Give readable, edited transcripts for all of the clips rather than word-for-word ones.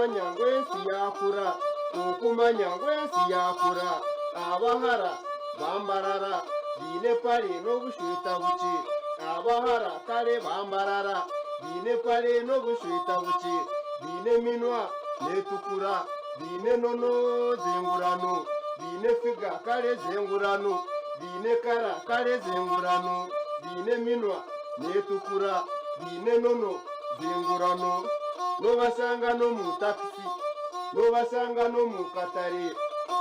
Okumanya ngu ensi yaakura Okumanya ngu ensi yaakura Abahara bambarara baine empare n'obushweta bukye Abahara kare bambarara baine empare n'obushweta bukye Baine eminwa neetukura baine enono z'engurano Baine efiga kare z'engurano baine kara kare z'engurano Baine eminwa neetukura baine enono z'engurano Noobashanga n'omu takisi Noobashanga n'omu katare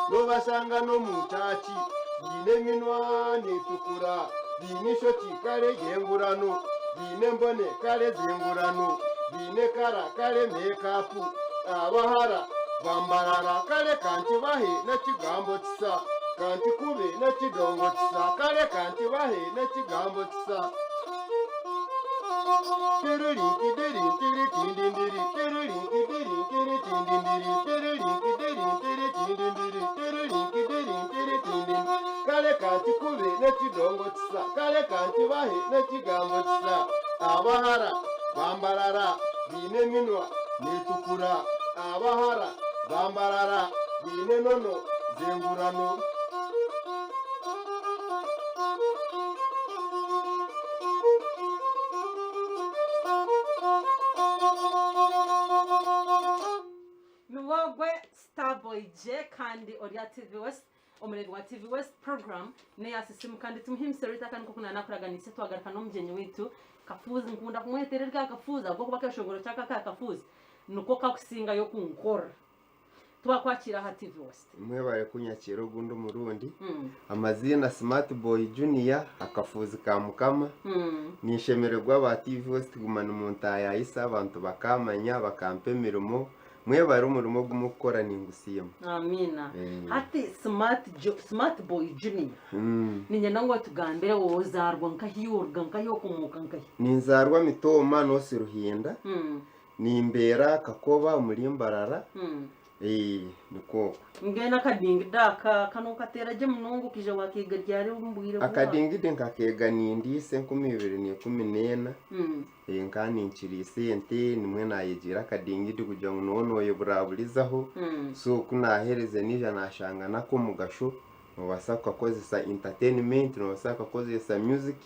Noobashanga n'omu kyaki Baine eminwa neetukura Baine eishoki kare ry'engurano Baine embone kare z'engurano Baine kara kare meekaapu Abahara bambarara kare kankibahe n'ekigambo kisa Kankikube n'ekidongo kisa kare kankibahe n'ekigambo kisa Kare kankikube n'ekidongo kisa Kare kankibahe n'ekigambo kisa Abahara bambarara baine eminwa netukura Abahara bambarara baine enono z'engurano. Niwogwe Starboy J kandi ori aha TV West omureebi wa TV West program neya Sisimuka kandi tumuhimbise Rita kandi nkoku nanakuraganise twagaruka n'omugyenyi waitu Kafuuzi nkunda kumwetera erya Kafuuzi ahabw'okuba akeshongoro kyake aka Kafuuzi niko kakusingayo kunkorera. Twakwakira aha TV West. Mwebare kunyakiira ogundi omurundi. Amaziina Smart Boy Junior akafuuzi ka Mukama. Ninshemererwa aba TV West kuguma nimuntayayisa abantu bakamanya bakampa emirimo. Mwebare omurimo ogu mukukora ningusiima. Amiina. Hati Smart Jo, Smart Boy Junior, niinyenda ngu otugambire wowe ozaarwa nkahi, oruga nkahi, okomooka nkahi? Ninzaarwa Mitooma North Ruhinda. Nimbeera Kakoba omuri Mbarara, nikwo okwo. Mbwenu akadingidi aka ka nokateera gye munonga okaija wakeega ryari omu bwire bwa. Akadingidi nkakeega nindiisa 2014, nkaba ninkiriisa ente nimwo naayegyeire akadingidi kugira ngu nooba nooyeburaburizaho, so ku naaheerize naija naashanga n'ak'omugasho, noobaasa kukakozesa entertainment, noobaasa kukakozesa music.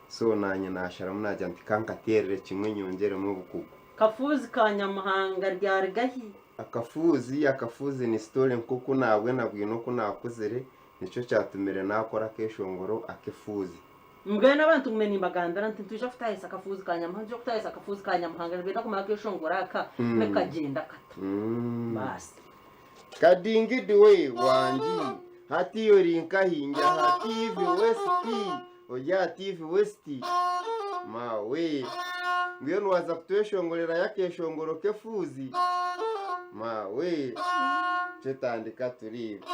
So naanye naasharamu naagira nti ka nkateerere kimwe nyongyeremu obukugu. Kafuuzi ka Nyamuhanga ryaruga hi? Akafuuzi, akafuuzi ni story nk'oku naabwenabwine oku naakuzire, nikyo kyatumire naakora akeeshongoro ak'efuuzi. Mbwenu abantu ngume nimbagambira nti nitwija kutaahisa akafuuzi ka Nyamuhanga, nitwija kutaahisa akafuuzi ka Nyamuhanga, nibenda kumanya akeeshongoro aka nikagyenda kata. Baasi. Kadingidi we wangi, hati ori nkahi ndi aha TV West. Ori aha TV West maawe mbwenu waaza kutweshongorerayo akeshongoro k'efuuzi maawe kyetandika tureebe.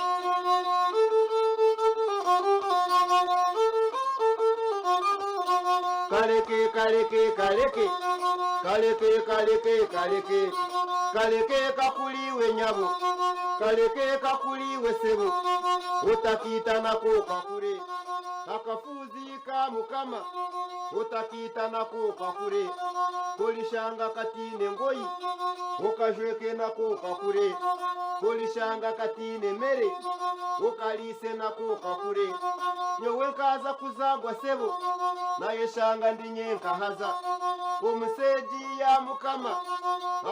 Kaleke kaleke kaleke kaleke kaleke kaleke kaleke kakuri iwe nyabo kaleke kakuri iwe sebo otakiita nako kakure Akafuuzi ka Mukama otakiita nako kakure, Korishanga kataine ngoyi okajweke nako kakure, Korishanga kataine mere okariise nako kakure. Nyowe nkaaza kuzaagwa sebo nayeshanga ndi nyenka haza omu seegi ya Mukama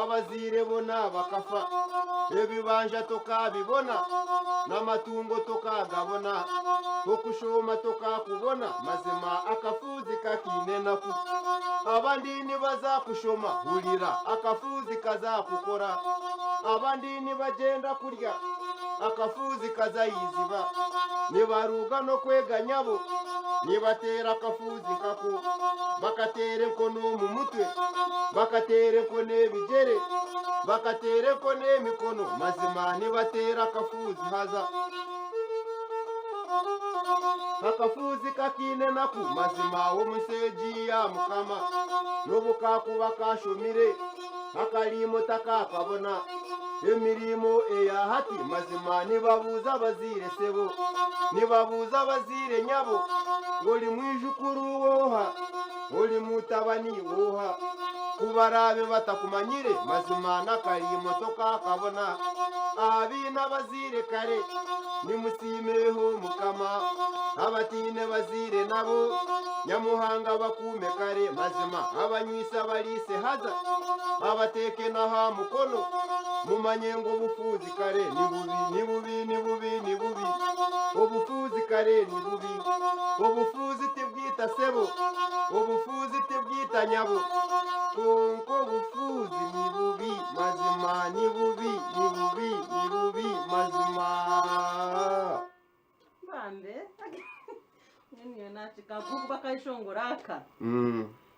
abazaire bona bakafa, Ebibanja tokabibona n'amatungo tokagabona. Okushooma tokakubona, mazima akafuuzi kakiine enaku. Abandi nibaza kushoma, hurira, akafuuzi kaza kukora. Abandi nibagyenda kurya, akafuuzi kaza aha iziba. Nibaruga n'okwega nyabo, nibateera akafuuzi nkako. Bakateera enkono omu mutwe, bakateera enkono ebigyere, bakateera enkono emikono, mazima nibateera akafuuzi haza. Akafuuzi kakaine enaku mazima omunsi egi ya Mukama, n'obu kaakuba kaashomire, akariimo takaakabona. Emirimo eya hati mazima nibabuuza abazaire sebo, nibabuuza abazaire nyabo ngu ori mwijukuru w'oha, ori mutabani w'oha? Ku baraabe batakumanyire, mazima n'akariimo tokaakabona. Abaine abazaire kare, nimusiimeho Mukama. Abataine bazaire nabo, Nyamuhanga abakuume kare. Mazima abanywise abariise haza abateeke n'aha mukono. Mumanye ngu obufuuzi kare ni bubi, ni bubi, ni bubi, ni bubi. Obufuuzi kare ni bubi. Obufuuzi tibwita sebo, obufuuzi tibwita nyabo. Kwonka obufuuzi ni bubi, mazima ni bubi, ni bubi, ni bubi, mazima. Bambe niyo nakikagugu bakayishongora aka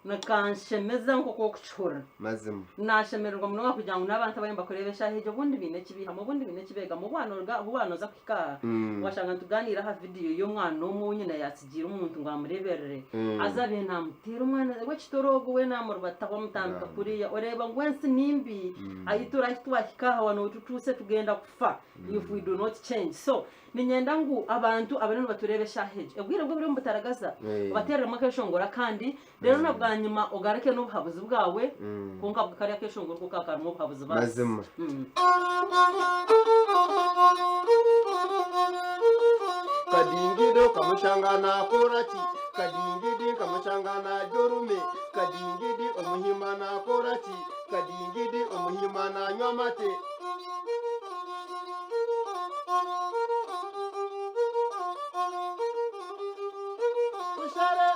nikanshemeza nk'oku okukihurira. Mazima. Nashemererwa munonga kugira ngu n'abantu abariyo nibakureeba eshaaha egyo obundi baine eki baihamu obundi baine eki beegamu obu waanoga obu waanoza kuhika aha washanga nitugaaniira aha vidiyo y'omwana omwe ou nyina yaatsigiire omuntu ngu amureeberere haza abaire naamuteera omwana w'ekitoro ogwo we naamurubataho amutambika kuriya oreeba ngu ensi ni mbi ahu turi ahu twahika aha nootutuuse tugenda kufa if we do not change so Niinyenda ngu abantu abariyo nibatureeba eshaaha egi, obwire bwo buriyo nibutaragaza, obateereremu akeeshongoro akandi, reero na bwanyima ogaruke n'obuhabuzi bwawe, kwonka bwe kariya akeeshongoro ko kaaba karimu obuhabuzi baasi. Mazima. Kadingidi okamushanga nakora ki? Kadingidi nkamushanga narya orume. Kadingidi omuhima nakora ki? Kadingidi omuhima nanywa amate. Musare,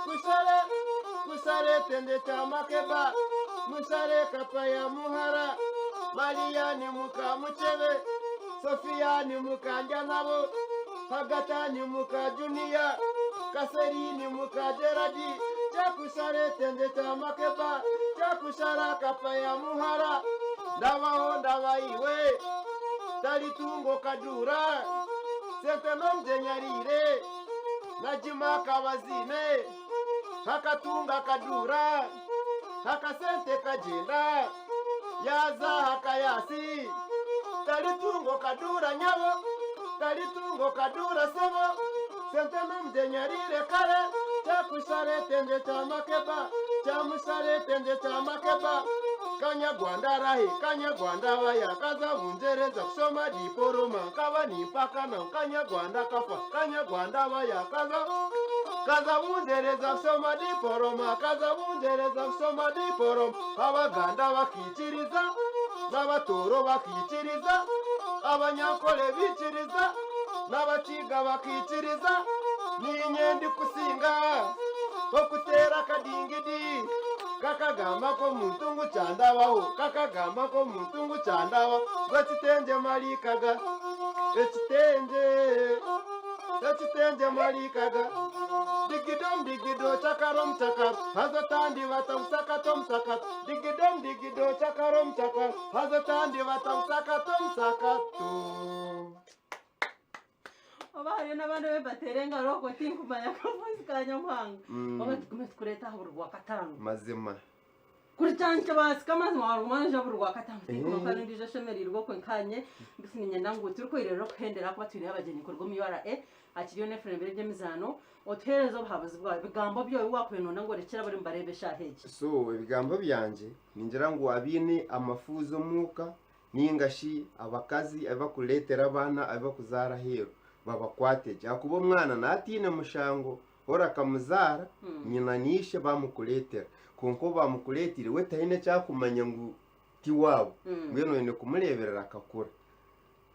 musare, musare tende kya Makeba, musare kapa ya muhara, Mariya ni muka Mukyebe, Sofiya ni muka Ndyanabo, Hagata ni muka Juniya, Kaseri ni muka Geradi, Kyakushara etende kya Makeba, kyakushara kapa ya muhara, Ndabaho ndaba iwe, Taritungo Kaduura, Sente n'omugyenyi ariire, Najima akaba aziine, Akatunga Kaduura, Akasente kagyenda, Yaaza aha Kayaasi, Taritungo Kaduura nyabo, Taritungo Kaduura sebo, Sente n'omugyenyi ariire kare, Kyakushara etengye kya Makeba, Kyamushara etengye kya Makeba. Kanyagwanda arahe, Kanyagwanda abaya, Kaza Bungyereza kushoma diporoma, Nkaba nimpakana ngu Kanyagwanda akafa, Kanyagwanda abaya, Kaza Kaza Bungyereza kushoma diporoma, Kaza Bungyereza kushoma diporoma. Abaganda bakaikiriza, n'Abatooro bakaikiriza, Abanyankole baikiriza, n'Abakiga bakaikiriza, Niinye ndikusinga okuteera akadingidi. Kakagamba nk'omuntu ngu kyandabaho, kakagamba nk'omuntu ngu kyandabaho, ngu ekitengye marikaga, ekitengye, ekitengye marikaga. Digidom digido chakarom chakaro, haza otandibata musakato musakato. Digidom digido chakarom chakaro, haza otandibata musakato musakato. Oba hariyo n'abandi abu bateera engaro okwo tinkumanya akafuuzi ka Nyamuhanga. Oba tugume tukureete aha buri Rwakataano. Mazima. Kuri kyankibaasika amazima waruguma noija buri Rwakataano tinkumanya ku hariyo ondiijo ashemereirwe okwe nkanye. Mbwenu niinyenda ngu turikwirira okuhendera ahakuba twineyo abagyenyi kuruga omu URA hakiriyo n'efurembere eby'emizaano otuheereze obuhabuzi bwawe ebigambo byawe ebi waakubaire nooyenda ngu orekyere abariyo nibareeba eshaaha egi. So ebigambo byangye ningira ngu abaine amafuuzi omuuka Nainga shi abakazi abu barikureetera abaana abu barikuzaara aheeru babakwate gye ahakuba omwana naaba ataine mushango, ori akamuzaara nyina na ishe baamukureetera kwonka ou baamukureeteire we taine eki arikumanya ngu ti waabo mbwenu oine kumureeberera akakura.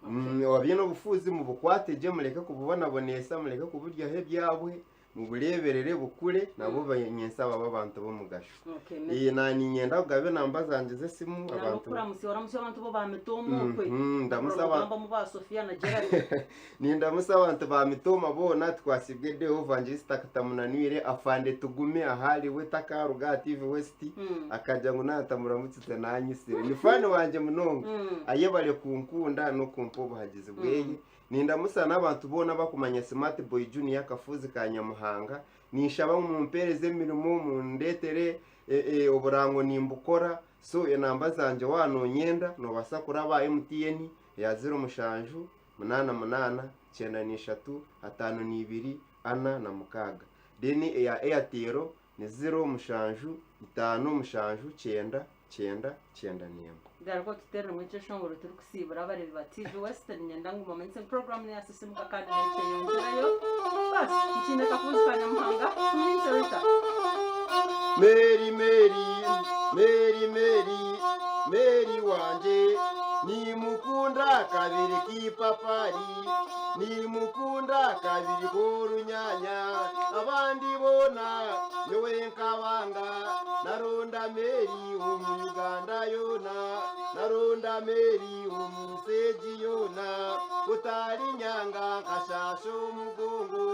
Abaine obufuuzi mubukwate gye mureke kububonabonesa mureke kuburyaho ebyabwe Mubureeberere bukure, nabo nyentsya babe abantu b'omugasho. Okay, me- Naanye niinyenda kugaba enamba zangye z'esimu Nari abantu. okuramutsya oramutsya abantu bo ba Mitooma okwe. Ndamutsya Orugamba omu ba Sofia na Gerald. Nindamutsya abantu ba Mitooma boona tukwasibwe Deo Evangelista Katamunanwire afande Tugume ahariwe takaruga aha TV West akagira ngu natamuramutsize nanyisire. Ni fan wangye munonga. Ayebare kunkunda n'okumpa obuhagizi bweye. Nindamutsya n'abantu boona abakumanya Smart Boy Junior Kafuuzi ka Nyamuhanga. Ninshaba ngu mumpeereze emirimo, mundeetere oburango nimbukora. So enamba zangye waaba nonyenda noobaasa kuraba aha MTN eya ziro mushanju, munaana munaana, kyenda n'ishatu, ataano n'ibiri, ana na mukaaga. Then eya Airtel. ni ziro mushanju itaano mushanju kyenda kyenda kyenda n'emwe. Garuka otuteereremu ekyeshongoro turikusiibura abareebi ba TV West. Niinyenda ngu mbamanyise ngu puroguraamu neya Sisimuka kandi nekyeyongyerayo. Basi, nkiine kakunzi ka Nyamuhanga, Tumiinse Rita. Mary Mary Mary Mary Mary wangye nimukunda kabiri k'ipapari nimukunda kabiri k'orunyanya abandi boona nyowe nkabanga naronda Mary omu Uganda yoona naronda Mary omu nsi egi yoona otari nyanga nkashaasha omugongo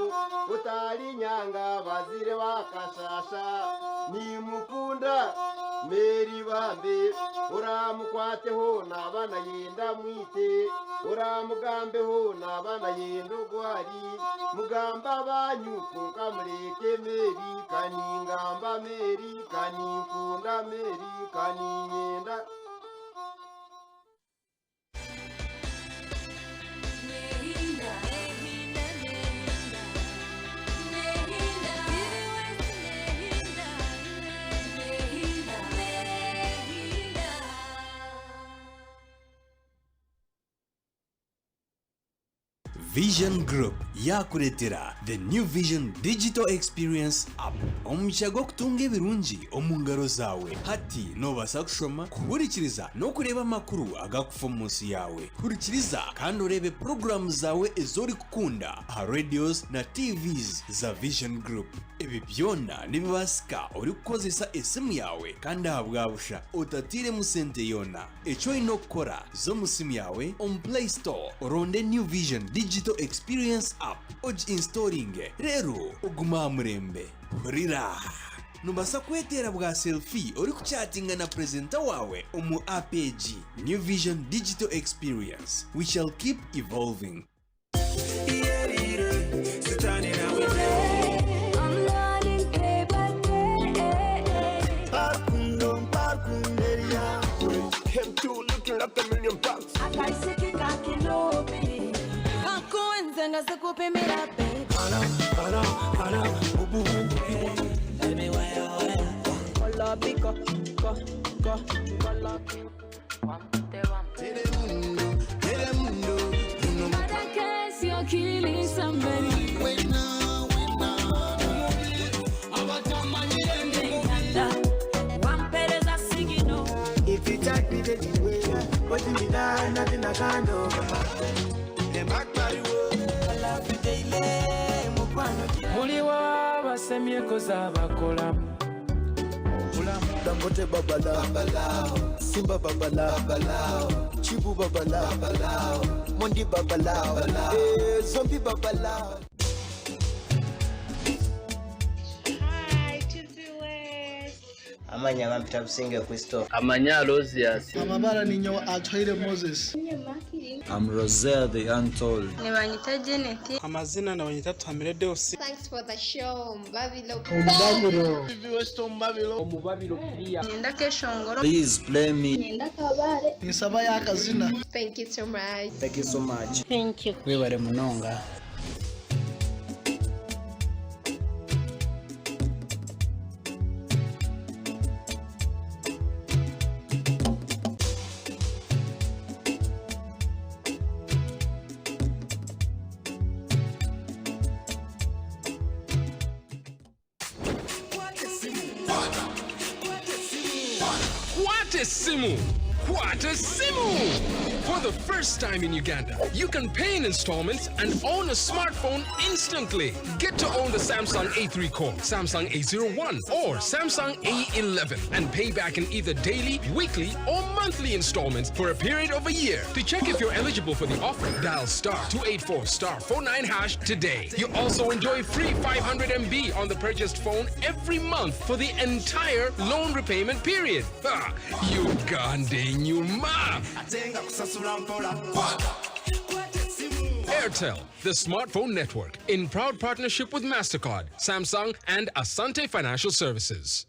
otari nyanga abazire bakashaasha nimukunda Mary bambe oramukwateho naba nayenda mwite oramugambeho naba nayenda ogwari mugambe abanyu kwonka mureke Mary kaningamba Mary kaninkunda Mary kaninyenda. Vision Group yaakureetera The New Vision Digital Experience App, omugisha gw'okutunga ebirungi omu ngaro zaawe. Hati noobaasa kushoma, kuhurikiriza n'okureeba amakuru agakufa omu nsi yaawe. Hurikiriza kandi oreebe puroguraamu zaawe ezi orikukunda aha radios na TVs za Vision Group. Ebi byona nibibaasika orikukozesa esimu yaawe kandi ahabwa busha otatairemu sente yoona. Eki oine okukora, za omu simu yaawe omu Play Store oronde New Vision Digital Experience App ogi installinge reero ogume aha murembe. Hurira! Noobaasa kweteera bwa selfie orikuchatinga na purezenta waawe omu app egi. New Vision Digital Experience, we shall keep evolving. Muliwa abasemyeko z'abakolamu obulamu. Dangote babalao, Simba babalao, Chibu babalao, Mondi babalao, eh, Zombie babalao. Hi, TV West. Amanya bampita Businge Christopher. Amanya Aloysius. Amabara ni nyowe Atwaire Moses. I'm Roselle the Untold. Nibanyita Janet. Amazina nabanyita Tuhamire Deus. Thanks for the show, Mbabilo. Mbabilo. Nyenda Keshongoro. Please play me. Nyenda Kabare. Nisaba y'akazina. Thank you so much. Thank you so much. Thank you. Webale munonga. Kwata Simu! Kwata Simu! For the first time in Uganda, you can pay in installments and own a smartphone instantly. Get to own the Samsung A3 Core, Samsung A01, or Samsung A11 and pay back in either daily, weekly, or monthly installments for a period of a year. To check if you're eligible for the offer, dial star 284 star 49 hash today. You also enjoy free 500 MB on the purchased phone every month for the entire loan repayment period. Ha! Uganda Nyuma! Airtel, the smartphone network, in proud partnership with MasterCard, Samsung, and Asante Financial Services.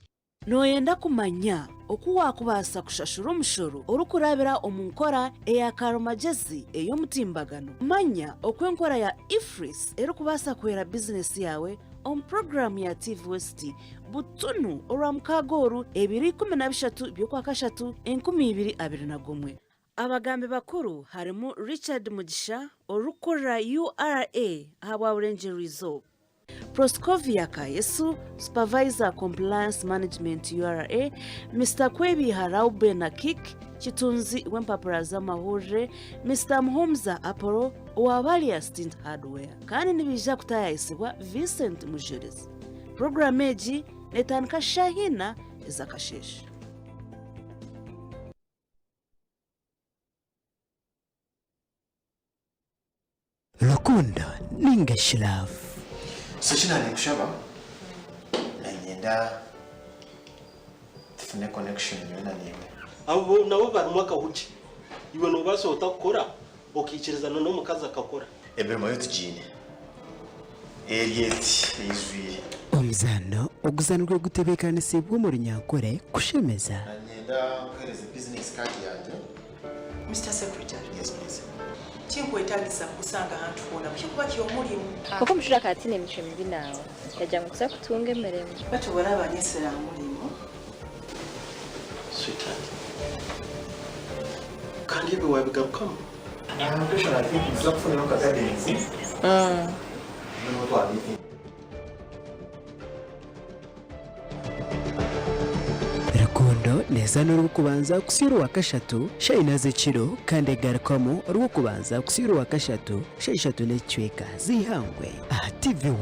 Nooyenda kumanya oku waakubaasa kushashura omushoro orikurabira omu nkora eya karimagezi ey'omutimbagano? Manya oku enkora ya EFRIS erikubaasa kuhwera bizinesi yaawe omu puroguraamu ya TV West butunu Orwamukaaga oru ebiro 13 by'Okwakashatu 2021. Abagambi bakuru harimu Richard Mugisha orikukurira URA ahabwa Burengyerwa-izooba, Proscovia Kayesu, Supervisor Compliance Management URA, Mister Kwebiiha Rauben Akik, Kitunzi w'empapura z'amahurire, Mister Muhumuza Apollo owa Balya Stint Hardware kandi nibaija kutaayaayisibwa Vincent Mujurizi. Puroguraamu egi neetandika shaaha ina ez'akasheeshe. Rukundo ninga shi love. So eki naninkushaba nanyenda tufune connection nyowe na naiwe. Abo nabo barimu akahugye. Iwe noobaasa ota kukora okaikirizana n'omukazi akakora? Emirimo yo tugiine eri eti eijwire. Omuzaano oguzanirwe gutebeekanisiibwe omu Runyankore kushemeza. Nanyenda nkuheereze business card yangye. Mister Secretary. Yes please. Tinkwetagisa kukusanga ahantu hoona kuhikuba ky'omulimu. Kwonka omushija akaba ataine micwe mibi naawe, yagira ngu kuza kutunga emirimo. Bati obworaaba nyesere aha murimo. Sweetheart, kandi ebyo waabigarukamu? Location I think nituza kufunayo nka gardens. Niho twa meeting. Rukundo neeza n'orw'okubanza kutsya orwakashatu shaaha ina z'ekiro kandi egarukamu orw'okubanza kutsya orwakashatu shaaha ishatu n'ekicweka z'eihangwe aha TV West.